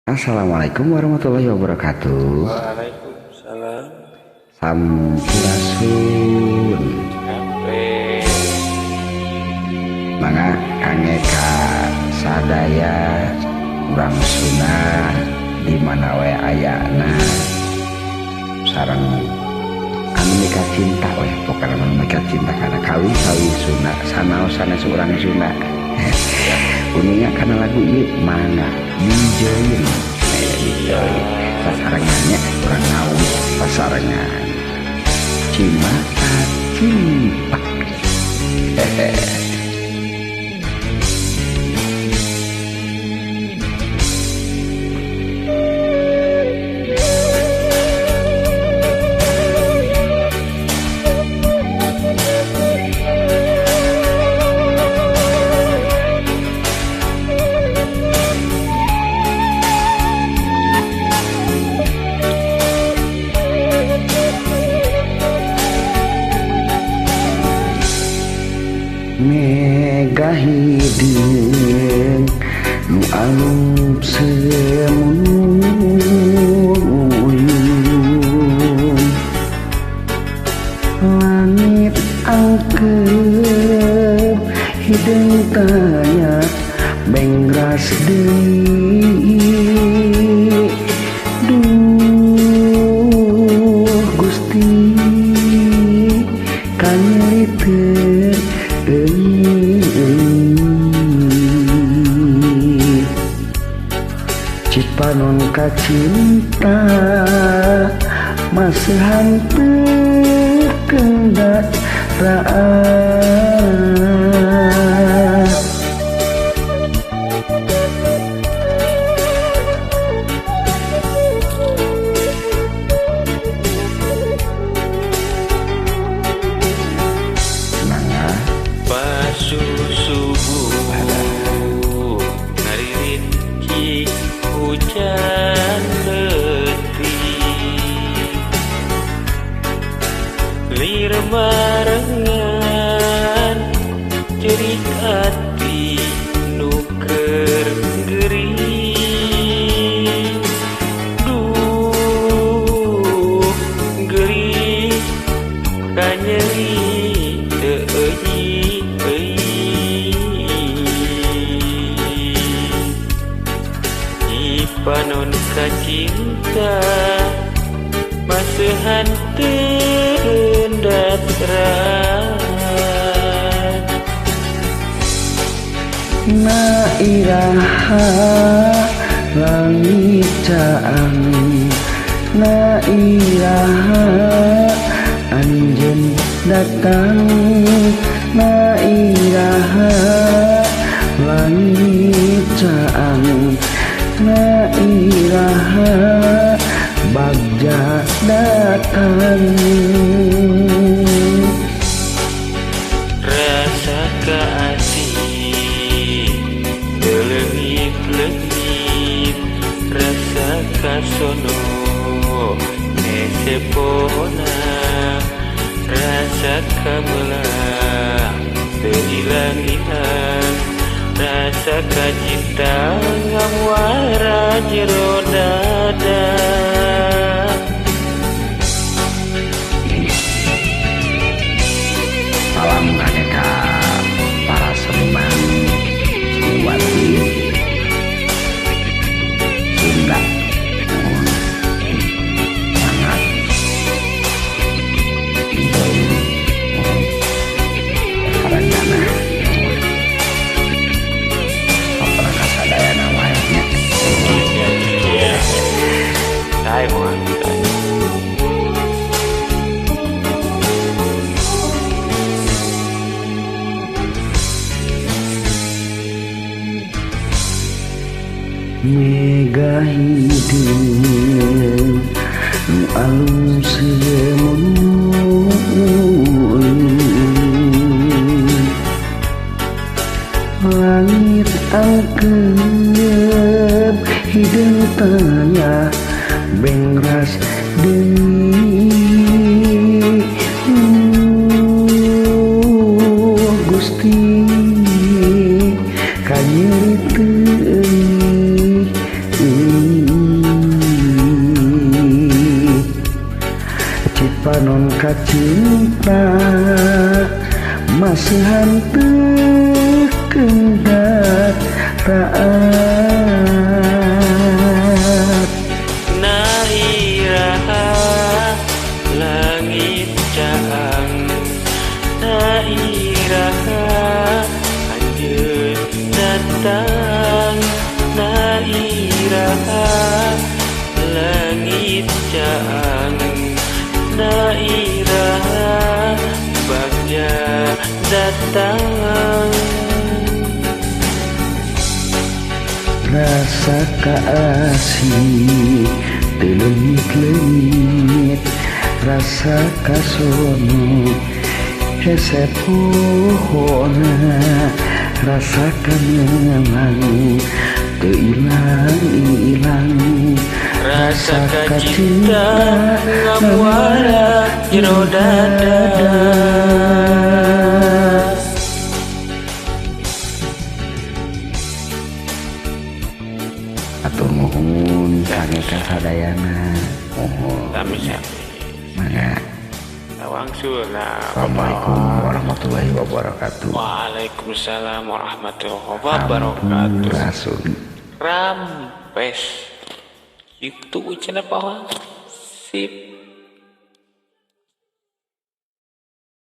Assalamualaikum warahmatullahi wabarakatuh. Waalaikumsalam. Sampurasun. Sampai. Mangga kangge ka sadaya urang Sunda di mana we ayana sareng anu mika cinta we, pokona mah mika cinta kana kawi-kawi Sunda sanaos sanes urang Sunda. Uninga kana lagu ieu mangga dijoin. Dijoin sasarengannya urang ngawih sasarengan Cimata Cinta. Hehehe. Mega hideung nu alum semunuyung, langit angkep hideung tanya bengras deui. Duh Gusti kanyeri teu Cipanon kacinta masihan teu kendat raat. Subuh ngaririnci hujan leutik, lir barengan cerik ati nu keur gering. Duh geuring kanyeri teu euy. Panon kacinta masihan teu datran. Na iraha langit caang, na iraha anjeun datang, na iraha langit caang, na iraha bagja datang. Rasa kaati leungit-leungit, rasa kasono nesepona, rasa kamelah teu ilang-ilang, rasa kacinta ngamuara jero dada. Salam aneka para seniman seniwati Sunda, sangat enjoy sarengana. Mega hideung nu alus semunuyung, langit angkep hideung tanya bengras deui. Duh Gusti kanyeri teu euy. kacinta masihan teu kendat taat. Nairaha langit caang, nairaha anjeun datang, nairaha langit caang, nairaha bagja datang. Rasa kaasih teu leungit-leungit, rasa kasono hese pohona, rasa kamelang teu ilang-ilang, rasa kacinta ngamuara jero dada. Atur nuhun kangge kasadayana. Nuhun. Sami-sami. Mangga. Wangsul. Assalamualaikum warahmatullahi wabarakatuh. Waalaikumsalam warahmatullahi wabarakatuh. Rampes. Rampes. Itu cenah pawa. Sip.